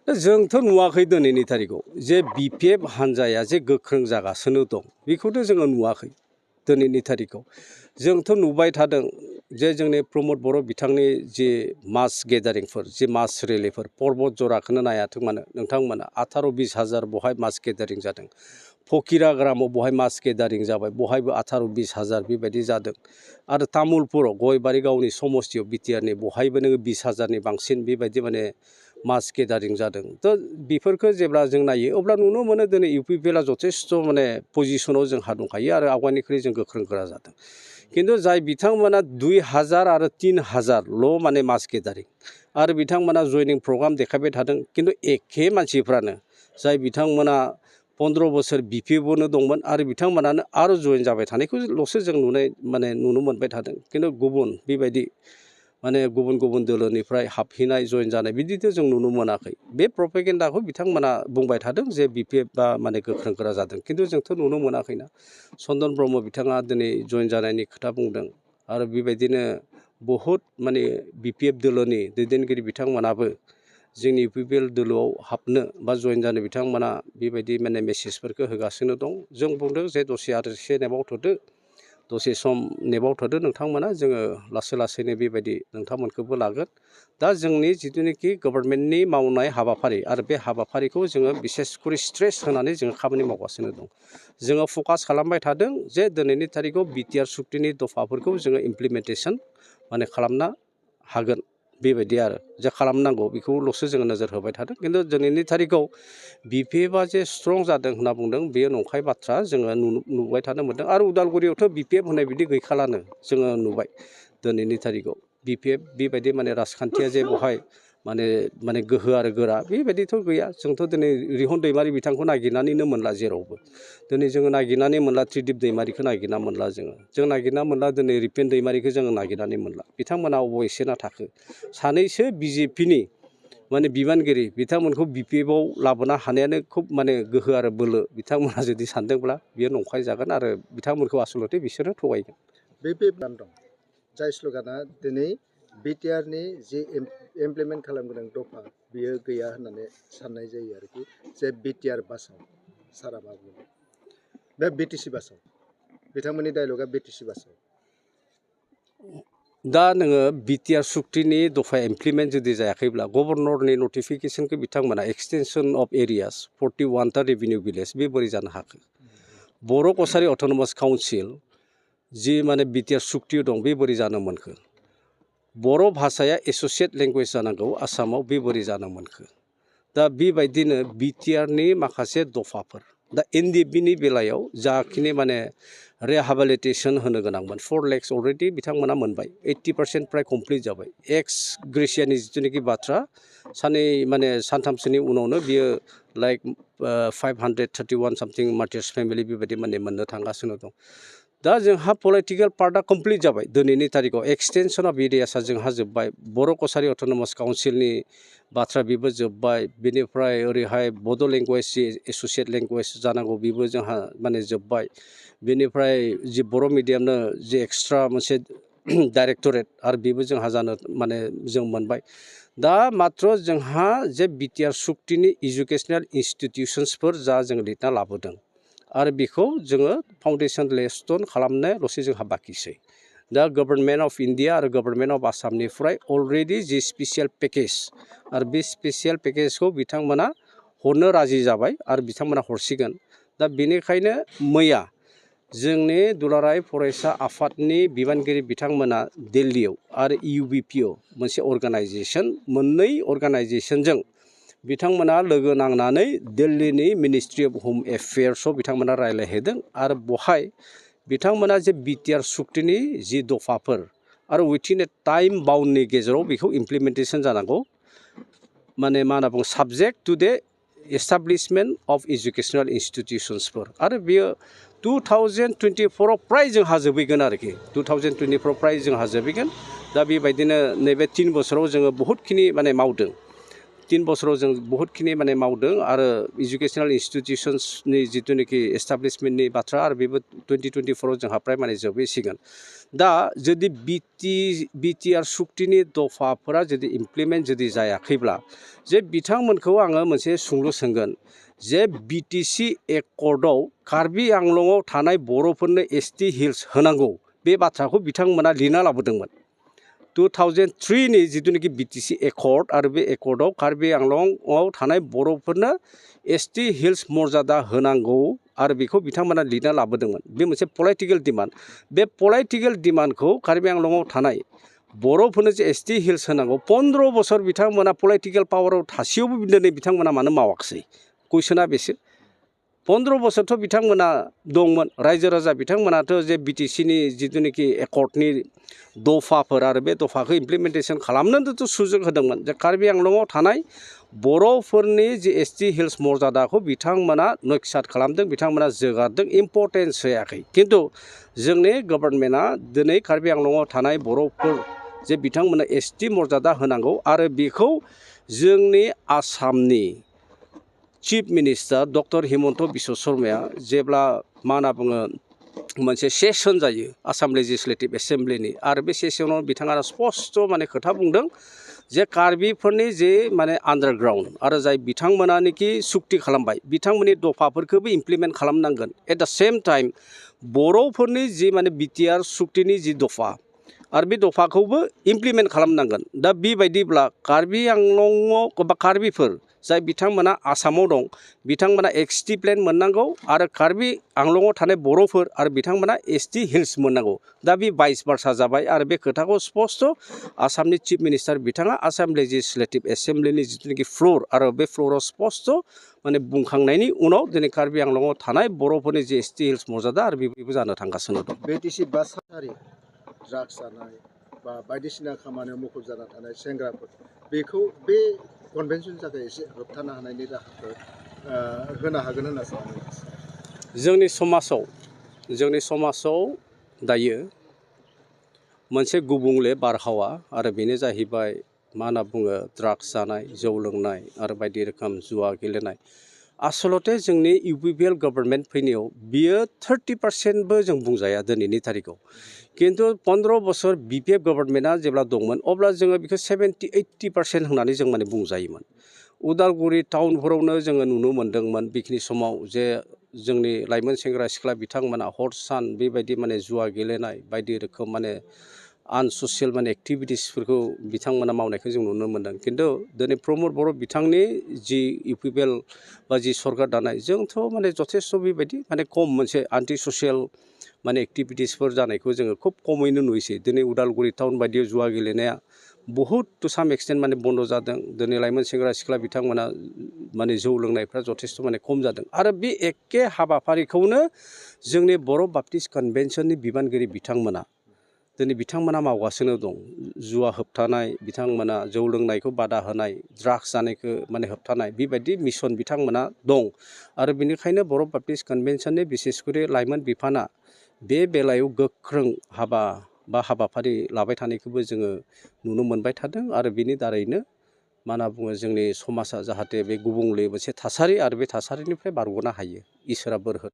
जोंथ' नुवाखै दिनैनि थारिखआव जे बिपिएफ हान्जाया जे गोख्रों जागासिनो दं बेखौथ' जोङो नुवाखै दिनैनि थारिखआव जोंथ' नुबाय थादों जे जोंनि प्रमद बर' बिथांनि जे मास गेदारिंफोर जे मास रेलिफोर पर्बत जराखौनो नायाथों मानो नोंथांमोना 18-20 हाजार बहाय मास गेदारिं जादों फकिराग्रामाव बहाय मास गेदारिं जाबाय बहायबो 18-20 हाजार बेबायदि जादों आरो तामुलपुराव गयबारि गावनि समस्तियाव बिटिआरनि बहायबो नोङो 20 हाजारनि बांसिन बेबायदि माने मास गेदारिं जादों तो बेफोरखौ जेब्ला जों नायो अब्ला नुनो मोनो दिनै इउपिपिएलआ जथेस्थ' माने पजिशनाव जोंहा दंखायो आरो आवगायनिख्रुइ जों गोख्रों गोरा जादों किन्तु जाय बिथांमोना 2000 आरो 3000ल' माने मास गेदारिं आरो बिथांमोना जयनिं प्रग्राम देखायबाय थादों किन्तु एखे मानसिफ्रानो जाय बिथांमोना 15 बोसोर बिपिएफआवनो दंमोन आरो बिथांमोनानो आरो जयेन जाबाय थानायखौल'सो जों नुनो मोनबाय थादों किन्तु गुबुन बेबायदि माने गुबुन दोलोनिफ्राय हाबहैनाय जयेन जानाय बिदिथ' जों नुनो मोनाखै बे प्रपेगेन्डाखौ बिथांमोना बुंबाय थादों जे बिपिएफआ माने गोख्रों गोरा जादों किन्तु जोंथ' नुनो मोनाखैना चन्दन ब्रह्म बिथाङा दिनै जयेन जानायनि खोथा बुंदों आरो बेबायदिनो बहुद माने बिपिएफ दोलोनि दैदेनगिरि बिथांमोनाबो जोंनि इउपिपिएल दोलोआव हाबनो बा जयेन जानो बिथांमोना बेबायदि माने मेसेजफोरखौ होगासिनो दं जों बुंदों जे दसे आरो एसे नेबावथ'दो दसे सम नेबावथ'दो नोंथांमोना जोङो लासैनो बेबायदि नोंथांमोनखौबो लागोन दा जोंनि जिथुनिखि गभर्नमेन्टनि मावनाय हाबाफारि आरो बे हाबाफारिखौ जोङो बिसेसकरि स्ट्रेस होनानै जोङो खामानि मावगासिनो दं जोङो फकास खालामबाय थादों जे दिनैनि थारिखआव बिटिआर सुक्तिनि दफाफोरखौ जोङो इमप्लिमेन्टेसन माने खालामनो हागोन बेबायदि आरो जे खालामनांगौ बेखौल'सो जोङो नोजोर होबाय थादों किन्तु दिनैनि थारिखआव बिपिएफआ जे स्ट्रं जादों होनना बुंदों बेयो नंखाय बाथ्रा जोङो नुबाय थानो मोन्दों आरो उदालगुरियावथ' बिपिएफ होननाय बिदि गैखालानो जोङो नुबाय दिनैनि थारिखआव बिपिएफ बेबायदि माने राजखान्थिया जे बहाय माने गोहो आरो गोरा बेबायदिथ' गैया जोंथ' दिनै रिहन दैमारि बिथांखौ नागिरनानैनो मोनला जेरावबो दिनै जोङो नागिरनानै मोनला त्रिदिप दैमारिखौ नागिरना मोनला जों नागिरना मोनला दिनै रिपेन दैमारिखौ जोङो नागिरनानै मोनला बिथांमोना अबेसेना थाखो सानैसो बिजेपिनि माने बिबानगिरि बिथांमोनखौ बिपिएफआव लाबोनो हानायानो खुब माने गोहो आरो बोलो बिथांमोना जुदि सानदोंब्ला बियो नंखाय जागोन आरो बिथांमोनखौ आसलथे बिसोरो थगायगोन बे गान दं जाय स्ल'गाना दिनै बिटिआरनि जि इमप्लिमेन्ट खालामगोनां दफा बियो गैया होननानै साननाय जायो आरोखि जे बिटिआर बासाव सारा मा बुङो बे बिटिसि बासाव बिथांमोननि डायलगा बिटिसि बासाव दा नोङो बिटिआर सुक्तिनि दफा इमप्लिमेन्ट जुदि जायाखैब्ला गभर्नरनि नटिफिकेसनखौ बिथांमोना एक्सटेनसन अफ एरियास 41टा रेभिनिउ भिलेज बे बोरै जानो हाखो बर' कसारि अट'नमास काउन्सिल जि माने बिटिआर सुक्ति दं बे बोरै जानो मोनखो बर' भाषाया एस'सियेट लेंगुवेज जानांगौ आसामाव बे बोरै जानो मोनखो दा बेबायदिनो बिटिआरनि माखासे दफाफोर दा एनडिएफबिनि बेलायाव जाखिनि माने रिहेबिलिटेसन होनो गोनांमोन 4 लाख अलरेडि बिथांमोना मोनबाय 80% प्राय कमप्लिट जाबाय एक्स ग्रेसियानि जिथुनिखि बाथ्रा सानथामसोनि उनावनो बियो लाइक 531 सामथिं मार्टियार्स फेमिलि बेबायदि माने मोननो थांगासिनो दं दा जोंहा पलिटिकेल पार्टआ कमप्लिट जाबाय दिनैनि तारिखआव एक्सटेनसन अफ एरियासआ जोंहा जोब्बाय बर' कसारि अट'नमास काउन्सिलनि बाथ्रा बेबो जोब्बाय बेनिफ्राय ओरैहाय बड' लेंगुवेज एस'सियेट लेंगुवेज जानांगौ बेबो जोंहा माने जोब्बाय बेनिफ्राय जि बर' मिडियामनो जि एक्सट्रा मोनसे डाइरेक्टरेट आरो बेबो जोंहा जानो माने जों मोनबाय दा मात्र जोंहा जे बिटिआर सुक्तिनि इडुकेसनेल इन्स्टिटिउसन्सफोर जा जों लिरना लाबोदों आरो बेखौ जोङो फाउन्डेसन लेस्टन खालामनायल'सो जोंहा बाखिसै दा गभर्नमेन्ट अफ इन्डिया आरो गभर्नमेन्ट अफ आसामनिफ्राय अलरेडि जि स्पेसियेल पेकेज आरो बे स्पेसियेल पेकेजखौ बिथांमोना हरनो राजि जाबाय आरो बिथांमोना हरसिगोन दा बेनिखायनो मैया जोंनि दुलाराय फरायसा आफादनि बिबानगिरि बिथांमोना दिल्लीयाव आरो इउबिपिअ मोनसे अर्गानाइजेसन मोननै अर्गानाइजेसनजों बिथांमोना लोगो नांनानै दिल्लीनि मिनिस्ट्रि अफ हम एफेयार्सआव बिथांमोना रायज्लायहैदों आरो बहाय बिथांमोना जे बिटिआर सुक्तिनि जि दफाफोर आरो उइथिन ए टाइम बाउन्डनि गेजेराव बेखौ इमप्लिमेन्टेसन जानांगौ माने मा होनना बुङो साबजेक्ट टु दे एस्टाब्लिशमेन्ट अफ एजुकेसनेल इन्स्टिटिउसन्सफोर आरो बेयो 2024आव प्राय जोंहा जोबहैगोन आरोखि 2024 प्राय जोंहा जोबहैगोन दा बेबायदिनो नैबे 3 बोसोराव जोङो बहुतखिनि माने मावदों 15 बोसोराव जों बहुतखिनि माने मावदों आरो इडुकेसनेल इन्स्टिटिउसन्सनि जिथुनाखि एस्टाब्लिशमेन्टनि बाथ्रा आरो बेबो 2024आव जोंहा प्राय माने जोबहैसिगोन दा जुदि बिटिआर सुक्तिनि दफाफोरा जुदि इमप्लिमेन्ट जुदि जायाखैब्ला जे बिथांमोनखौ आङो मोनसे सोंलु सोंगोन जे बिटिसि एकर्डआव कार्बि आंलंआव थानाय बर'फोरनो एसटि हिल्स होनांगौ बे बाथ्राखौ बिथांमोना लिरना लाबोदोंमोन 2003नि जिथुनाखि बिटिसि एकर्ड आरो बे एकर्डआव कार्बि आंलंआव थानाय बर'फोरनो एसटि हिल्स मर्यादा होनांगौ आरो बेखौ बिथांमोना लिरना लाबोदोंमोन बे मोनसे पलिटिकेल डिमान्ड बे पलिटिकेल डिमान्डखौ कार्बि आंलंआव थानाय बर'फोरनो जे एसटि हिल्स होनांगौ 15 बोसोर बिथांमोना पलिटिकेल पावाराव थासेयावबो दिनै बिथांमोना मानो मावाखिसै कुइसना बेसो 15 बोसोरथ' बिथांमोना दंमोन रायजो राजा बिथांमोनाथ' जे बिटिसिनि जिथुनाखि एकर्डनि दफाफोर आरो बे दफाखौ इमप्लिमेन्टेसन खालामनोथ' सुजुग होदोंमोन जे कार्बि आंलंआव थानाय बर'फोरनि जे एसटि हिल्स मर्यादाखौ बिथांमोना नक्साद खालामदों बिथांमोना जोगारदों इम्परटेन्स होयाखै खिन्थु जोंनि गभर्नमेन्टआ दिनै कार्बि आंलंआव थानाय बर'फोर जे बिथांमोना एसटि मर्यादा होनांगौ आरो बेखौ जोंनि आसामनि chief minister doctor Himanta Biswa शर्माया जेब्ला मा होनना बुङो मोनसे सेसन जायो आसाम लेजिस्लेटिभ एसेम्ब्लिनि आरो बे सेसनाव बिथाङा स्पस्ट माने खोथा बुंदों जे कार्बिफोरनि जे माने आन्डारग्राउन्ड आरो जाय बिथांमोनानोखि सुक्ति खालामबाय बिथांमोननि दफाफोरखौबो इमप्लिमेन्ट खालामनांगोन एट द सेम टाइम बर'फोरनि जि माने बिटिआर सुक्तिनि जि दफा आरो बे दफाखौबो इमप्लिमेन्ट खालामनांगोन दा बेबायदिब्ला कार्बि आंलंआव बा कार्बिफोर जाय बिथांमोना आसामाव दं बिथांमोना एक्सटि प्लेन मोननांगौ आरो कार्बि आंलंआव थानाय बर'फोर आरो बिथांमोना एसटि हिल्स मोननांगौ दा बे भाइस भार्सा जाबाय आरो बे खोथाखौ स्पस्ट आसामनि चिफ मिनिस्टार बिथाङा आसाम लेजिस्लेटिभ एसेम्ब्लिनि जिथुनाखि फ्ल'र आरो बे फ्ल'राव स्पस्ट माने बुंखांनायनि उनाव दिनै कार्बि आंलंआव थानाय बर'फोरनि जे एसटि हिल्स मर्यादा आरो बेबो जानो थांगासिनो दं बिटिसि बासारि ड्राग्स जानाय बा बायदिसिना खामानियाव मुखुब जाना थानाय सेंग्राफोर बेखौ बे कनभेनसननि थाखाय एसे होबथानो हानायनि राहाफोर होनो हागोन होनना सानो जोंनि समाजाव दायो मोनसे गुबुंले बारहावा आरो बेनो जाहैबाय मा होनना बुङो ड्राग्स जानाय जौ लोंनाय आरो बायदि रोखोम जुवा गेलेनाय आसलते जोंनि इउपिपिएल गभर्नमेन्ट फैनायाव बियो 30%बो जों बुंजाया दिनैनि थारिखआव खिन्थु 15 बोसोर बिपिएफ गभर्नमेन्टआ जेब्ला दंमोन अब्ला जोङो बेखौ 70-80% होननानै जों माने बुंजायोमोन उदालगुरि टाउनफोरावनो जोङो नुनो मोन्दोंमोन बेखिनि समाव जे जोंनि लाइमोन सेंग्रा सिख्ला बिथांमोना हर सान बेबायदि माने जुवा गेलेनाय बायदि रोखोम माने आनससियेल माने एक्टिभिटिसफोरखौ बिथांमोना मावनायखौ जों नुनो मोन्दों खिन्थु दिनै प्रमद बर' बिथांनि जि इउपिपिएल बा जि सरकार दानाय जोंथ' माने जथेस्थ' बेबायदि माने खम मोनसे आन्टि ससियेल माने एक्टिभिटिसफोर जानायखौ जोङो खुब खमैनो नुयोसै दिनै उदालगुरि टाउन बायदियाव जुवा गेलेनाया बहुद टु साम एक्सटेन्ट माने बन्द जादों दिनै लाइमोन सेंग्रा सिख्ला बिथांमोना माने जौ लोंनायफ्रा जथेस्थ' माने खम जादों आरो बे एखे हाबाफारिखौनो जोंनि बर' बाप्टिस्ट कनभेनसननि बिबानगिरि बिथांमोना दिनै बिथांमोना मावगासिनो दं जुवा होबथानाय बिथांमोना जौ लोंनायखौ बादा होनाय ड्राग्स जानायखौ माने होबथानाय बेबायदि मिशन बिथांमोना दं आरो बेनिखायनो बर' बाप्टिस्ट कनभेनसननि बिसेसकरि लाइमोन बिफाना बे बेलायाव गोख्रों हाबाफारि लाबाय थानायखौबो जोङो नुनो मोनबाय थादों आरो बिनि दारैनो मा होनना बुङो जोंनि समाजा जाहाथे बे गुबुंले मोनसे थासारि आरो बे थासारिनिफ्राय बारग'नो हायो इसोरा बोर होथों